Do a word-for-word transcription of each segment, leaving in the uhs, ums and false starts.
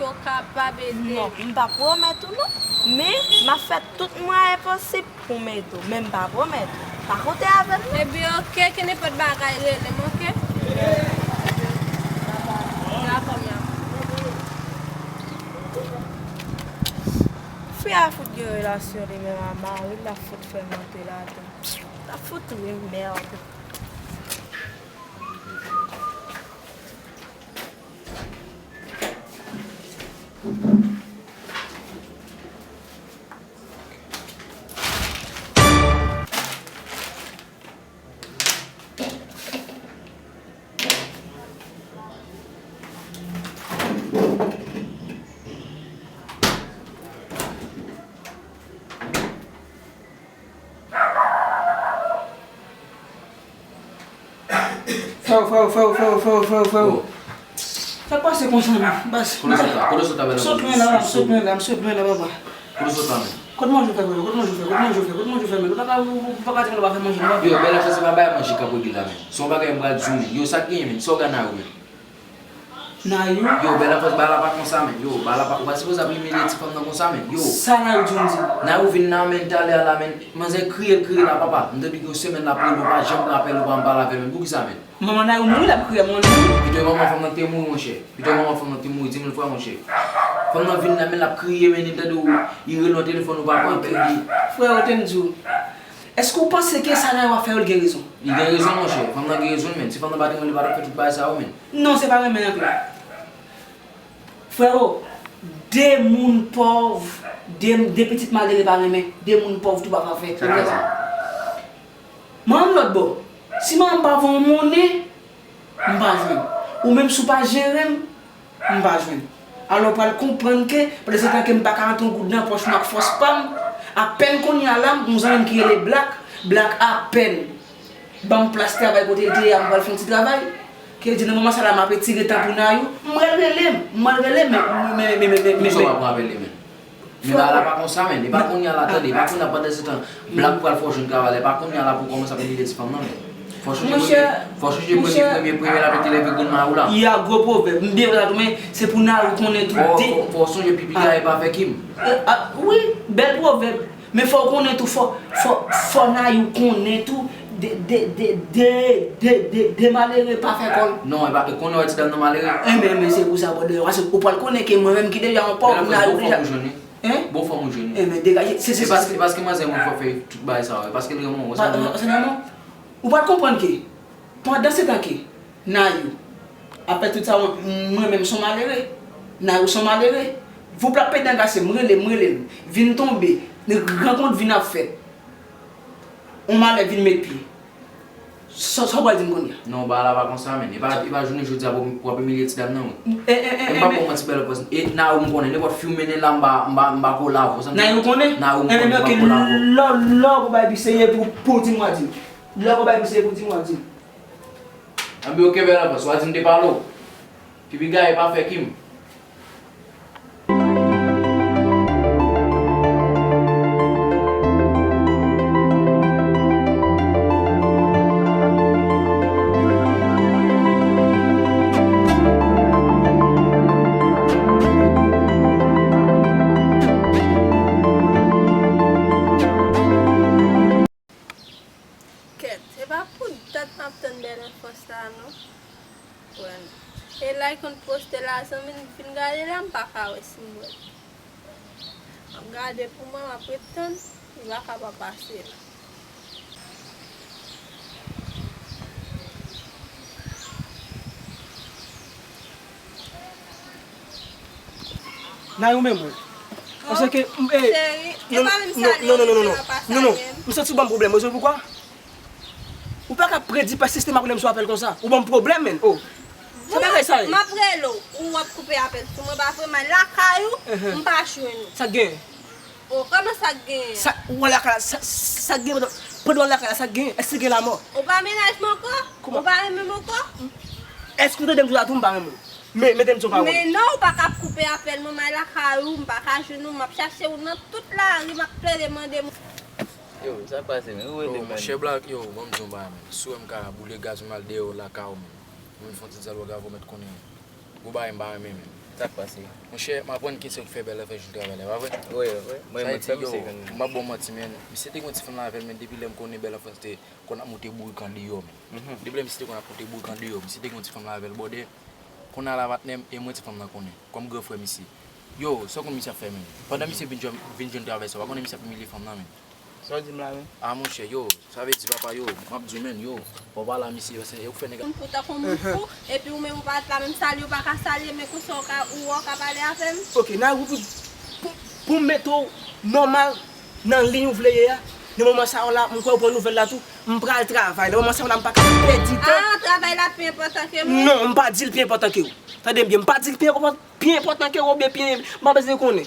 Yo kapab ede. Non, m pa pwomèt ou non. Men, m ap fè tout mwayen posib pou m ede w. Men m pa pwomèt ou. Pa konte avè m non. Ebyen, oke, kenenpòt bagay, rele m, oke? Dakò, m ap. Fi a fout gen relasyon li menm a mari l, l ap fout fè m antre ladan. L ap fout ri m, mèd. Frèo, frèo, frèo. Oh. Sa k pase konsa menm? Baz, kote w sot la? Kote w sot la, bèl? Sot lwen la, sot lwen la, m sot lwen la, papa. Kote w sot la menm? Kot manje w fè, frèo? Kot manje w fè? Kot manje w fè? Kot manje w fè menm? Ou pa ka, ou, ou pa ka di mwen ou pa fè manje non, papa. Yo, bèl afè, se pa bagay manje k ap regle la menm. Se yon bagay m pral di w menm. Yo, sa k genyen menm? Sa w gen nan ou menm? Nayou. Yo, bèl afè, bagay la pa konsa menm. Yo, bagay la pa, ou pa sipoze ap imilye ti fanm nan konsa menm. Yo. Sa Nayou di w di? Nayou vin la menm talè a la menm. Manzè kriye, l kriye la, papa. M tande gen yon semèn l ap rele, ou pa janm pran apèl, ou pa janm pale avè l menm. Poukisa menm? Manman Nayou mouri, l ap kriye, manman li mouri. Pito manman fanm nan te mouri, monchè. Pito manman fanm nan te mouri, di m l vre, monchè. Fanm nan vin la, men l ap kriye, men li tande w, li rele w nan telefòn, ou pa pran apèl li. Frèo, te m di w, èske w panse ke sa Nayou ap fè yo, l gen rezon? Li gen rezon, monchè. Fanm nan gen rezon, menn. Si fanm nan pa te renmen, li pa t ap fè tout bagay sa yo, menn. Non, se pa renmen ankò. Frèo, de moun pòv, de, de pitit malere pa renmen, de moun pòv tou pa pafè. Sa k pase? Manman m lòt bò. Si manman m pa voye yon monnen, m pa jwenn. Ou menm si w pa jere m, m pa jwenn. Alò, w pral konprann ke, pandan se tan ke m pa ka rantre yon goud nan pòch mwen ak fòs pa m, apèn kounye a la, m gon zanmi m ki rele Black, Black apèn ban m plas travay kote l te ye a, m pral fè yon ti travay, ke l di nan moman sa la, m ap etire tan pou Nayou, m pral rele m, m pral rele m, men, men, men, men, men, men, men, men. Poukisa w pa pran apèl li, menn? Men bagay la pa konsa, menn. E pa kounye a la, tande, e pa kounye a, pandan se tan, Black pral fè w jwenn travay la, e pa kounye a la pou w kòmanse ap imilye ti fanm nan, menn. Fò w chonje premye, fò w chonje premye, premye, premye l ap te leve grenn mayo la. Y a gwo pwovèb. M byen vle tou, men se pou Nayou konnen tou. Fò, fò, fò w sonje pipiga e pa fè kim. Eh, ah, wi, bèl pwovèb. Men fò w konnen tou, fò, fò, fò Nayou konnen tou, de, de, de, de, de, de, de malere pa fè kòl. Non, e pa, e konnen wè ti dam nan malere. Enben, men se pou sa, brother. Paske ou pral konnen ke mwen menm ki deja yon pòv, Nayou deja. Bon fanm ou jwenn wi. Hein? Bon fanm ou jwenn wi. Enben, degaje. Se, se, e paske, se, paske manzè mwen fò fè tout bagay sa yo, e paske l renmen w, se pa, se renmen w. Ou pral konprann ke, pandan se tan ke Nayou ap fè tout sa, mwen, mwen menm son malere. Nayou son malere. Voup l ap pete nan glasye, m rele, m rele l. Vin tonbe, rankont vin ap fèt. On malè vin met pye. Sa, sa w pral di m kounye a? Non, bagay la pa konsa, menn. E pa, e pa jounen jodi a pou, pou w ap imilye ti dam nan, wi. E, e, e, e, m pa ba w manti, bèl pòs. E Nayou m konnen, nenpòt fi w mennen la, m pa, m pa, m pa ko lav ou, sa m di. Nayou konnen? Nayou m konnen, m pa ko lav ou. Lè, lè w bay pi serye pou, pou di m w a di m. Lè w bay pi serye pou di m w a di m. Anben, oke, bèl pòs, w a di m te pale w. Pipiga e pa fè kim. Kèt, se pa pou dat m ap tann bèl enfans la non. Wè non. E la l konn poste la, zanmi m fin gade la, m pa ka wè si m wè l. M ap gade pou mwen, m ap ret tann, li pa ka pa pase la. Nayou menm wi. Paske, eh, cheri, e pa menm sa li, non, non, non, non, non, non, non, non. M santi w ban m pwoblèm, ou sav poukwa? Ou pa ka predi pèsiste m ap rele m sou apèl konsa. Ou ban m pwoblèm, menn. Oh. Sa bagay sa ye? M ap rele w, ou ap koupe apèl sou mwen, pa vre, m al lakay ou, m pa jwenn ou. Sa k genyen? Oh, kòman sa k genyen? Sa, ou al lakay la, sa, sa k genyen pandan, pandan w al lakay la, sa k genyen? Èske gen lanmò? Ou pa mennaj mwen ankò? Kòman? Ou pa renmen mwen ankò? Èske w tande m di w la tou m pa renmen w? Men, mete m sou pawòl. Men non, ou pa ka ap koupe apèl mwen, m al lakay ou, m pa ka jwenn ou, m ap chache ou nan tout lari, m ap plede mande moun. Yo, sa k pase, menn? Ou rele, oh, menn. Monchè Black, yo, ban m di w yon bagay, menn. Si w wè m ka boule gaz, m al dèyè w lakay ou, menn. Mwen fè yon ti dyalòg avè w, mèt konnen. Gwo bagay m pa renmen, menn. Sa k pase? Monchè, m aprann ke se ou k fè Bèl Anfans jwenn travay la, pa vre? Wi, wi. Mwen, sa vle di, yo, m p ap ba w manti, men misye te gen yon ti fanm la avè l, men depi lè m konnen Bèl Anfans te konn ap monte bourik andeyò, men. Depi lè misye te konn ap monte bourik andeyò, misye te gen yon ti fanm la avè l, bwòdè. Kounye a la, patnè m, e mwen ti fanm nan konnen, kòm gran frè misye. Yo, sa w konn misye ap fè, men? Pandan misye vin jwenn, vin jwenn travay sa, w pa konnen misye ap imilye fanm nan, men. Sa w di m la, men? A, monchè, yo, sa vle di, papa, yo, m ap di w, men, yo, fò w pale a misye, paske yo fè nèg. Moun fou tankou moun fou, epi ou menm ou pa t la, menm salye ou pa ka salye, men konsa ou ka, ou wè w ka pale avè m? Ok, nan pou, pou, pou m mete w nòmal nan liy ou vle ye a, nan moman sa yo la, m kwè ou pran nouvèl la tou, m pral travay. Nan moman sa yo la, m pa ka pèdi tan. Ah, travay la pi enpòtan ke mwen? Non, m pa di l pi enpòtan ke w. Tande m byen, m pa di l pi enpòtan, pi enpòtan ke w oubyen pi, m pa bezwen konnen.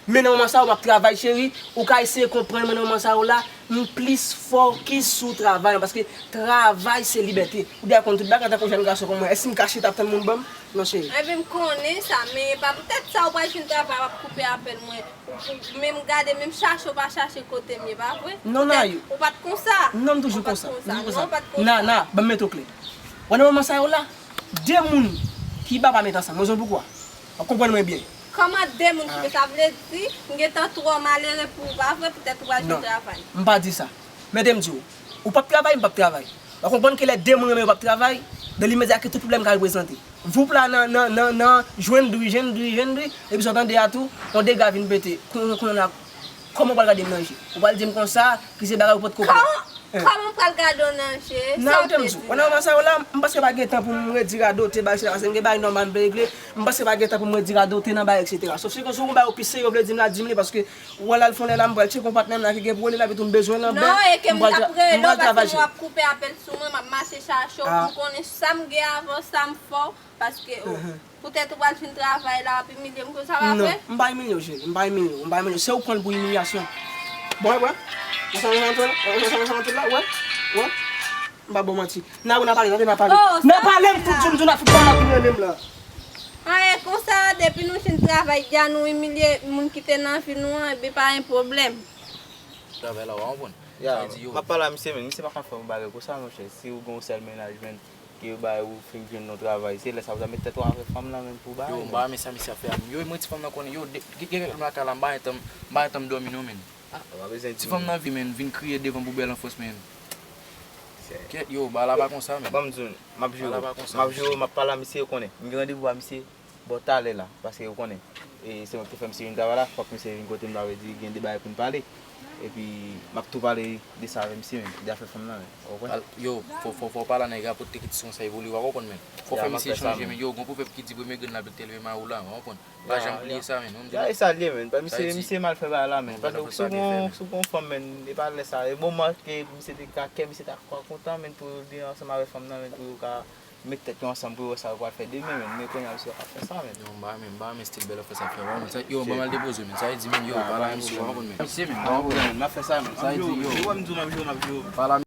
Men nan moman sa yo, m ap travay, cheri. Ou ka eseye konprann mwen nan moman sa yo la, m plis fokis sou travay la, paske travay se libète. Ou dèyè konn tout bagay, antanke yon jèn gason kon mwen. Èske m ka chita ap tann moun ban m? Non, cheri. Ebyen, m konnen sa, men e pa poutèt sa ou pral jwenn travay, w ap koupe apèl mwen. Ou, ou menm gade, menm chache, ou pa chache kote m ye, pa vre? Non, Nayou. Ou pa t konsa. Non, m toujou konsa. M toujou konsa. Non, ou pa t konsa. Nana, ban m mete w klè. Wè nan moman sa yo la, de moun ki pa pa met ansanm. Rezon poukwa? W ap konprann mwen byen. Kòman de moun ki fè sa? Vle di, m gentan twò malere pou ou, pa vre, poutèt ou pral jwenn travay. Non, m pa di sa. Men de m di w, ou p ap travay, m p ap travay. W ap konprann ke lè de moun renmen yo p ap travay, dan limedya ke tout pwoblèm ka reprezante. Voup la nan, nan, nan, nan, jwenn dri, jwenn dri, jwenn dri, epi sa w tande a tou, yon dega vin pete. Kounye, kounye a, kòman w pral gade m nan je? Ou pral di m konsa, ki se bagay ou potko pran? Kòman, kòman m pral gade w nan je? Sa w vle di la? Nan moman sa yo la, m panse pa gen tan pou m redi radote, bagay, etsetera. Paske m gen bagay nòmal m vle regle. M panse pa gen tan pou m redi radote nan bagay, etsetera. Sòf si konsa, yon bagay ou pi serye, ou vle di m la, di m li, paske ou wè l al fè yon lè la, m pral tcheke yon patnè m la ki gen pwoblèm, epi tou m bezwen l anben. Non, e ke m t ap rele w paske m wè w ap koupe apèl sou mwen, m ap mache chache w pou m konnen sa m gen avè w, sa m fè w, paske, o, poutèt ou pral fin travay la, w ap imilye m konsa, pa vre? Non, m pa imilye w, cheri, m pa imilye w, m pa imilye w. Se ou k pran l pou imilyasyon. Bon, wè, wè. Wè sa m rantre la, wè, wè sa m rantre la, wè, wè. M pa ba w manti. N a, n a pale, n a pale. N a pale, m fout di w, m di w n a fout pale ak nou menm la. An, e konsa, depi nou fin travay, dja nou imilye moun ki te nan vi nou an, ebyen pa gen pwoblèm. Travay la, w a konprann? Ya, m ap pale a misye, men misye pa ka fè yon bagay konsa, monchè. Si ou gen yon sèl mennaj, men, ke yo ba ou fin jwenn yon travay, se lè sa ou ta met tèt ou avèk fanm nan, men, pou bagay. Yo, m pa renmen sa misye ap fè a, men. Yo, e mwen ti fanm nan konnen, yo, gen, gen kèk lakay la, m pa gen tan, m pa gen tan m dòmi non, men. Ah, ou pa bezwen di. Ti fanm nan vin, men, vin kriye devan poubèl an fòs, men. Kèt, yo, bagay la pa konsa, men. Ban m di w, m ap jere w. M ap jere w, m ap pale a misye, ou konnen. M gen randevou a misye bò talè la, paske ou konnen. E se mwen ki te fè misye vin travay la, fòk misye vin kote m, sa vle di gen de bagay pou n pale. Epi, m ap tou pale de sa avè misye, men, de afè fanm nan, men. Ou konprann? Yo, fò, fò, fò w pale a nèg la pou te kite son sa evolye, ou pa konprann, men. Fò w fè misye chanje, men. Yo, gon pwovèb ki di premye grenn lapli k te leve mayo la, ou konprann? Pa janm bliye sa, men. Ya, e sa l ye, men. Misye, misye mal fè bagay la, men. Paske si w gon, si w gon fanm, men, e pa lè sa. E moman ke misye te ka, kè misye ta kontan, men, pou li ansanm avèk fanm nan, men, pou yo ka met tèt yo ansanm pou yo wè sa yo pral fè demen, men. Men kounye a, misye pa fè sa, men. Yo, m pa renmen, m pa renmen stil Bèl Anfans sa fè, men. Yo, ban m al depoze, men. Sa vle di, men, yo, pale a misye, w pa konprann, men. Misye, men, m ap fè sa, men. Sa vle di, yo. Yo, m di w, m ap jwe, m ap jwe. Pale a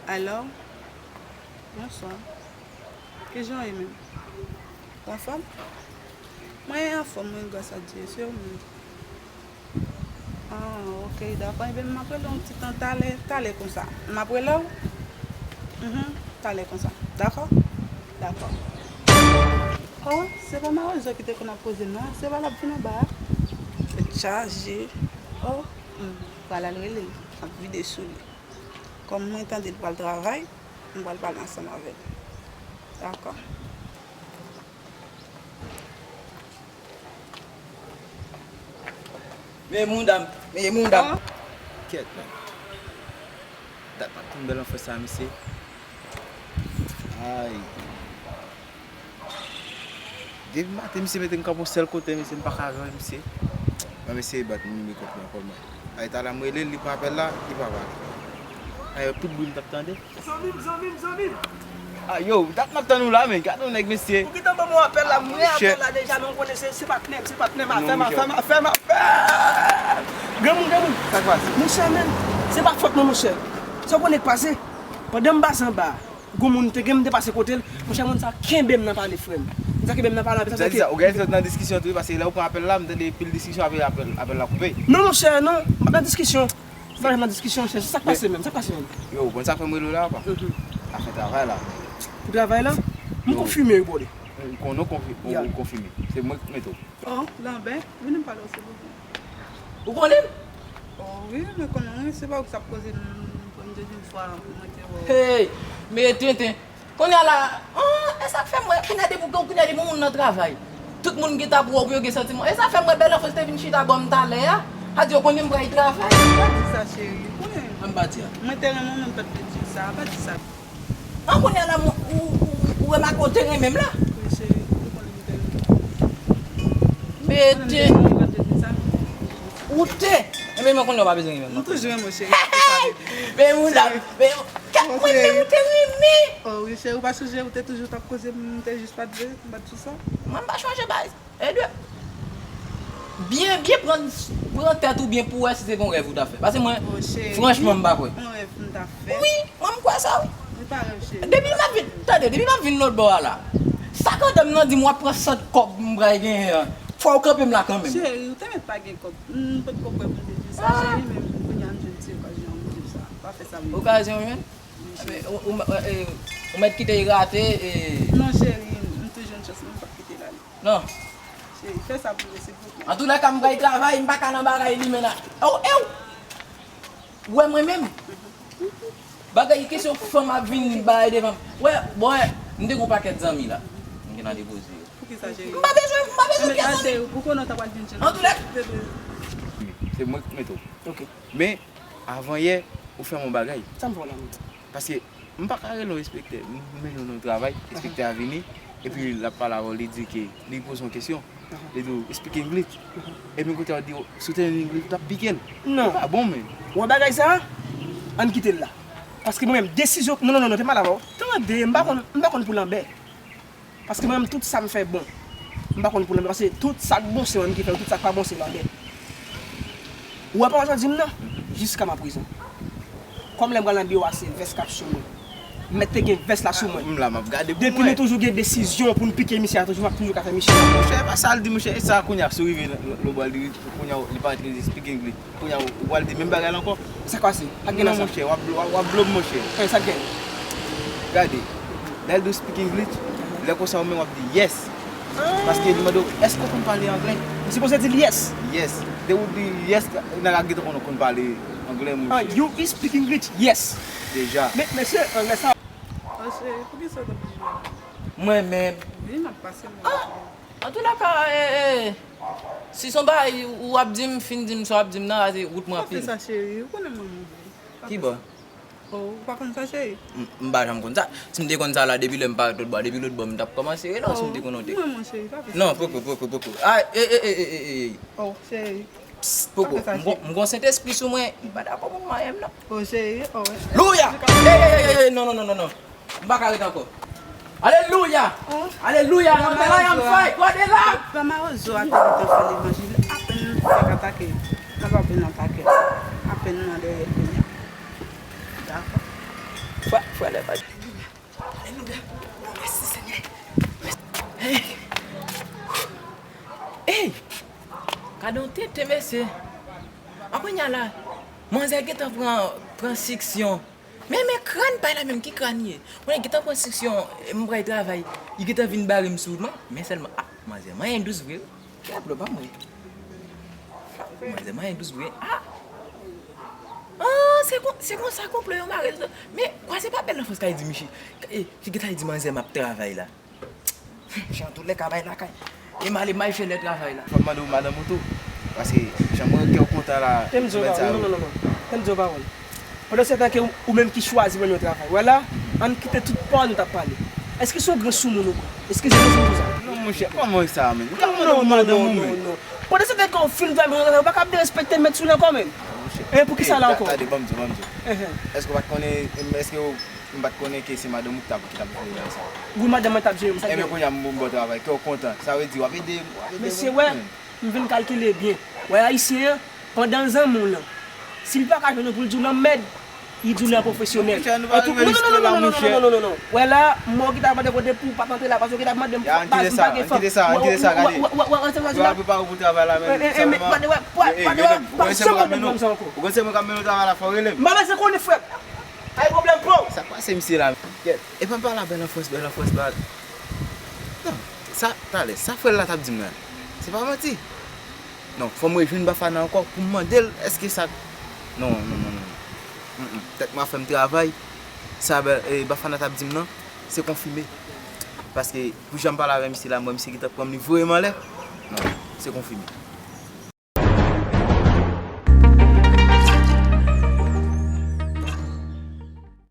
Alò, bonswa. Kijan w ye menm? Ou anfòm? Mwen anfòm, wi, gras a Dye. Se ou menm? Ah, ok, dakò. Ebyen, m ap rele w yon ti tan talè, talè konsa. M ap rele w? Mhm, talè konsa. Dakò? Dakò. Oh, se pa mawozo ki te konn ap poze m nan, se pa l ap vin anba a? Tèt chaje. Oh, m pral al rele l, m ap vide sou li. Kòm mwen tande l pral travay, m pral pale ansanm avè l. Dakò. Men mouda m, men mouda m. Kèt, men. Dat m ap tann Bèl Anfans sa, mesye. Ay. Depi maten, misye mete m kanpe yon sèl kote, mesye, m pa ka jwenn misye. Ban m eseye bat nimero kont mwen ankò, men. Ay, talè m rele l, li pran apèl la, li pa pale. Ay, tout bri m t ap tande. Zanmi m, zanmi m, zanmi m. Ah, yo, dat m ap tann ou la, men. Gade yon nèg, mesye. Ou gentan ban m yon apèl la, m wè apèl la deja, men ou konnen se, se patnè m, se patnè m, afè m, afè m, afè m, afè m. Granmoun, granmoun. Sa k pase? Monchè, men, se pa fòt mwen, monchè. Sa w konnen k pase? Pandan m pase anba a, Gon moun te gen, m te pase kote l. Monchè, moun sa kenbe m nan pale, frè m. Moun sa kenbe m nan pale, apre sa, sa di sa, ou gen sot nan diskisyon tou, paske lè ou pran apèl la, m tande pil diskisyon, apre apèl, apèl la koupe. Non, monchè, non, m pa nan diskisyon. M pa nan diskisyon, monchè. Sa k pase menm, sa k pase menm? Yo, ou konn sa k fè m rele w la, apa? Afè travay la. Pou travay la? M konfime, wi, brother. Ou konnen ou konfi-, ou, ou konfime. Se mwen k mete w. Oh, Lanbè, vin m pale w, silvouplè. Ou konnen m? Oh, wi, mwen konnen w, wi. Se pa ou ki t ap koze m, pou m dezyèm fwa, mwen te wè w. Hey, men tenten. Kounye a la, oh, e sa k fè m wè, kounye a depi w, kounye a depi yon moun nan travay. Tout moun ki t ap wè w pou yo gen santiman. E sa k fè m wè Bèl Anfans te vin chita bò m talè a. A di yo konnen m pral travay. Pa di sa, cheri. Konnen. An m pa di a. Mwen te renmen w, men m pa t vle di sa. Pa di sa. An kounye a la, ou, ou, ou remake w te renmen m la? Wi, cheri, ou konnen m te renmen w. Mete. Ou te. Enben, mwen konnen w pa bezwen renmen m. M toujou renmen w, cheri. Men moun la, men, kat mwen, men ou te renmen. Oh, wi, cheri, ou pa sonje, ou te toujou t ap koze m, m te jis pa t vle, m pa t sou sa. Mwen, m pa chonje, baz. E de, byen, byen pran, pran tèt ou byen pou wè si se gon rèv ou ta fè. Paske mwen, franchman, m pa kwè. Yon rèv m ta fè. Wi, mwen, m kwè sa, wi. Li pa rèv, cheri. Depi m ap vin, tande, depi m ap vin lòt bò a la, sa k anndan m nan di m w ap pran sant kòb m pral genyen an. Fò w kanpe m la kanmenm. Cheri, ou te mèt pa gen kòb. M potko kwè pou m te di w sa, cheri, men kounye a m jwenn ti okazyon an pou m di w sa. Pa fè sa menm. Okazyon w jwenn? Wi, cheri. Ou, ou, ou, ou mèt kite l rate, e. Non, cheri, m toujou jwenn chans, men m p ap kite l ale. Non. Cheri, fè sa pou mwen, silvouplè. Antoulèka, m pral travay, m pa ka nan bagay li menm la. Ew, ew! Ou wè mwen menm? Bagay kesyon fanm ap vin bay devan m. Wè, bon, wè, m te gon pakèt zanmi la. M gen nan depoze yo. Poukisa, cheri? M pa bezwen, m pa bezwen pyès zanmi. Ou konnen w ta pral vin jwenn. Antoulèka. Se mwen k mete w. Ok. Men, avan yè, ou fè m yon bagay. Sa m fè w la menm? Paske m pa ka rele yon enspektè, m mennen w nan yon travay, enspektè a vini, epi l ap pale avè w, li di ke, li poze w yon kesyon, li di w, "Speak English." Epi kounye a w di, "Si w te jwenn English, w t ap pike l." Non. Li pa bon, men. Ou wè bagay sa a? Ann kite l la. Paske mwen menm, desizyon, non, non, non, non, te mal avè w. Tande, m pa konn, m pa konn pou Lanbè. Paske mwen menm, tout sa m fè bon. M pa konn pou Lanbè, paske tout sa k bon, se mwen menm ki fè l, tout sa k pa bon, se Lanbè. Ou wè pawòl sa w di m nan? Jiska m aprizan. Kòm lè m pral nan biwo a, se vès k ap sou mwen. M mèt te gen vès la sou mwen. M la, m ap gade pou mwen. Depi nou toujou gen desizyon pou n pike misye a, toujou, m ap toujou ka fè misye a. Monchè, e pa sa l di, monchè, e sa kounye a, si w rive nan, nan, nan bò a, li, kounye a, li pa antre speak English. Kounye a, ou pral di menm bagay la ankò? Sa k pase? Pa t gen nan sa. Non, monchè, w ap blo-, w ap, w ap blo m, monchè. Sa k gen? Gade, lè l di w speak English, lè konsa ou menm w ap di yes. Paske li mande w, èske w konn pale anglè? Ou sipoze di l yes. Yes. Depi w di yes, nèg la gentan konn ou konn pale anglè, monchè. Ah, you speak English? Yes. Deja. Men, mesye, anglè sa. Monchè, poukisa w t ap di mwen? Mwen menm. Vin ap pase mwen. Antoulèka, e, e, si se yon bagay ou ap di m, fin di m sa w ap di m nan, a se wout mwen ap fini. Pa fè sa, cheri. Ou konnen mwen move. Ki bò? Oh, ou pa konn sa, cheri? M, m pa janm konn sa. Si m te konn sa la, depi lè m parèt lòt bò a, depi lòt bò, m t ap kòmanse rele w si m te konnen w te. Non, poko, poko, poko. Ah, e, e, e. Oh, cheri. Poko, m gon, m gon Sentespri sou mwen, m pa dakò pou m marye m non. Oh, cheri, oh. Louya! Ey, ey, ey, ey, non, non, non, non, non. M pa ka ret ankò. Alelouya! Alelouya! Nan bagay an fay, gade la! Pè Mawozo a te gentan fè levanjil, apèn fèk atake. Nan pa vin atake. Apèn nan dèyè kounye a. Dakò. Frè, frè levanjil. Alelouya! Oh, mèsi, Senyè! Mèsi. Hey! Hey! Gade yon tenten, mesye. Apre nya la, manzè gentan pran, pran siksyon. Men, men kràn pa la menm, ki kràn ye? Mwen gentan pran siksyon, e, m pral travay. Li gentan vin bare m sou, men, men sèlman, ah, manzè manyen dous vre. Dyablo pa mwen. Manzè manyen dous vre. Ah! Ah, se kon, se konsa konplo yo mare. Men, kwa se pa Bèl Anfans k al di Michi, e, ki gentan di manzè m ap travay la. Jan tou lè ka bay lakay. E m ale m al fè lè travay la. Fò m mande w madanm ou tou. Paske jan m wè kè w kontan la. Tè m di w pawòl. Non, non, non, non. Tè m di w pawòl. Pandan se tan ke ou, ou menm ki chwazi ban m yon travay. Wè la, ann kite tout pawòl nou t ap pale. Èske se yon gran soumoun ou pran? Eskize m si m di w sa. Non, monchè, kòman sa menm? Ou ka mande w madanm ou menm. Pandan se tan ke ou fin travay ban m yon travay, ou pa ka ap derespekte mèt sou la kò menm. E poukisa la ankò? Tande, ban m di w, ban m di w. Èske ou pa t konnen, èske ou M pa t konnen ke se madanm ou ki t ap, ki t ap jere sa. Wi, madanm mwen t ap jere m, sa k gen? Ebyen, kounye a m, m ba w travay, ke w kontan. Sa vle di w ap ede m, w ap ede m. Mesye, wè, m vin kalkile byen. Wè, ayisyen an, pandan l zanmi w lan, si l pa ka jwenn ou pou l di w lanmèd, Li di w nan pwofesyonèl. Monchè, nou pa rive jis la, monchè. Non, non, non, non, non. Wè la, mò ki ta mande kote pou w pa t antre la, paske w ki ta mande m, baz, m pa gen fanm. Kite sa, kite sa, kite sa, gade. Yo al prepare w pou travay la, men sa pa. Pa janm mande m fanm sa ankò. Ou konn se mwen k ap mennen w travay la, fò w rele m. M pa bezwen konnen, frè. Ay pwoblèm pa w. Sa k pase misye la? Kèt. E pa m pale a Bèl Anfans, Bèl Anfans la. Non, sa, talè, sa frè l la t ap di m nan, se pa manti. Non, fò m rejwenn Bafana ankò pou m mande l èske sa. Non, non, non, non. Mm, mm. Tèt mwen ap fè m travay. Sa Bè-, e, Bafana t ap di m nan, se konfime. Paske pou jan m pale avè misye la, m wè misye gentan pran m, li voye m anlè. Non, se konfime.